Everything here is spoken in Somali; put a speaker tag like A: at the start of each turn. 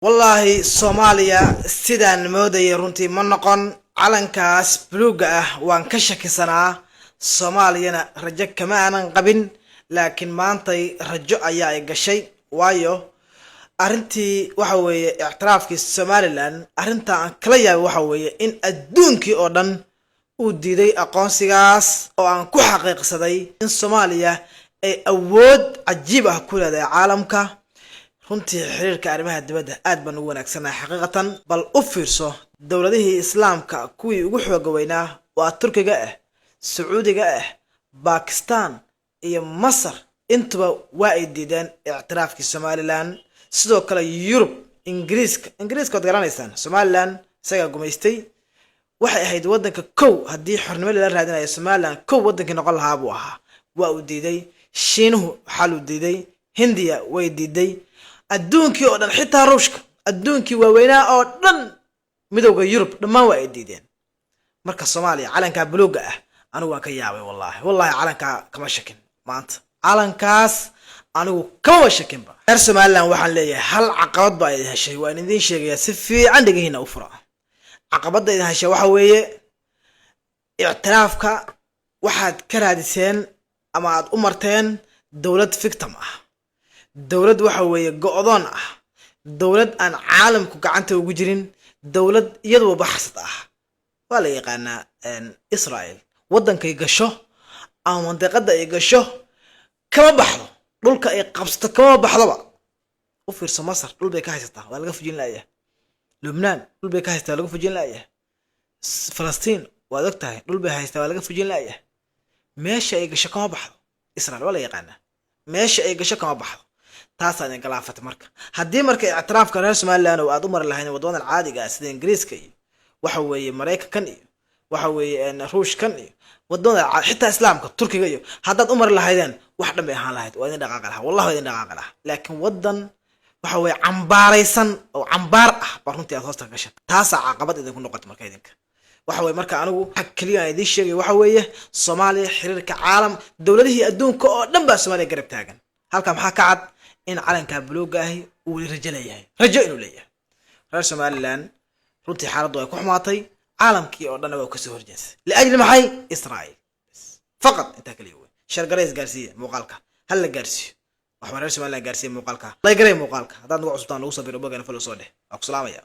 A: Wallaahi, Soomaaliya sidaan moodayay runtii ma noqon. Calankaas buluugga ah waan ka shakisanaa, Soomaaliyana rajo kama aanan qabin, laakiin maantay rajo ayaa ay gashay. Waayo, arrintii waxa weeye ictiraafkii Somaliland, arrintaa aan kala yaabay waxa weeye in adduunkii oo dhan uu diiday aqoonsigaas, oo aan ku xaqiiqsaday in Soomaaliya ay awood cajiib ah ku leedahay caalamka. Runtii xiriirka arrimaha dibadda aad baan ugu wanaagsanahay xaqiiqatan. Bal u fiirso, dowladihii Islaamka kuwii ugu xooga weynaa waa Turkiga ah, Sacuudiga ah, Bakistan iyo Masar, intuba waa ay diideen ictiraafkii Somaliland. Sidoo kale Yurub, Ingiriiska, Ingiriiska waad garanaysaan, Somaliland isagaa gumaystay. Waxay ahayd waddanka kow haddii xornimo lala raadinayo Somaliland, kow waddankii noqon lahaa buu ahaa, waa uu diiday. Shiinuhu xaluu diiday, Hindiya way diiday, adduunkii oo dhan, xitaa Ruushka, adduunkii waaweynaa oo dhan, Midowda Yurub, dhammaan waa ay diideen. Marka Soomaaliya calankaa buluugga ah anigu waan ka yaabay. Wallahi, wallahi, calankaa kama shakin maanta, calankaas anigu kamaba shakinba. Reer Somaliland waxaan leeyahay, hal caqabad baa idin heshay, waan idiin sheegayaa, si fiican dhegihiina u fura. Caqabadda idin heshay waxa weeye ictiraafka waxaad ka raadiseen ama aad u marteen dowlad victim ah, dowlad waxa weeye go'doon ah, dowlad aan caalamku gacanta ugu jirin, dowlad iyaduba baxsad ah. Waa la yaqaanaa Israel, waddankay gasho ama mandiqada ay gasho kama baxdo, dhulka ay qabsato kama baxdoba. U fiirso, Masar dhul bay ka haysataa, waa laga fujin la'yahay. Lubnaan dhul bay ka haysataa, waa laga fujin la'yahay. Falastiin waad og tahay, dhul bay haysataa, waa laga fujin la'yahay. Meesha ay gasho kama baxdo Israel, waa la yaqaanaa, meesha ay gasho kama baxdo. Taasaa idin galaafatay. Marka haddii marka ictiraafka reer Somaliland oo aad u mari lahayn waddamadan caadiga ah, sida Ingiriiska iyo waxa weeye Maraykankan iyo waxa weeye Ruushkan iyo wadamada xitaa Islaamka, Turkiga iyo haddaad u mari lahaydeen, wax dhan bay ahaan lahayd, waa idin dhaqaaqi lahaa, wallahi waa idin dhaqaaqi lahaa. Laakiin waddan waxa weeye cambaaraysan oo cambaar ah baa runtii aad hoosta ka gashan, taasaa caqabad idinku noqota. Marka idinka waxa weye, marka anigu waxa keliya aan idiin sheegay waxa weeye, Soomaaliya xiriirka caalam, dowladihii adduunka oo dhan baa Soomaaliya garab taagan. Halka maxaa ka cad? In calanka buluuga ahi uu weli rajo leeyahay, rajo inuu leeyahay. Reer Somaliland runtii xaaladdu ay ku xumaatay, caalamkii oo dhanna waa kasoo horjeestay. Liajli maxay? Israel faqad. Intaa kaliya wey. Share garay, gaarsiiya muuqaalka, hal la gaarsiiyo waxbaa reer Somaliland, gaarsiiya muuqaalka, like garay muuqaalka. Haddaad nagu cusubtaan, nagu soo bir bogana, follow soo dheh. Waa ku salaamaya.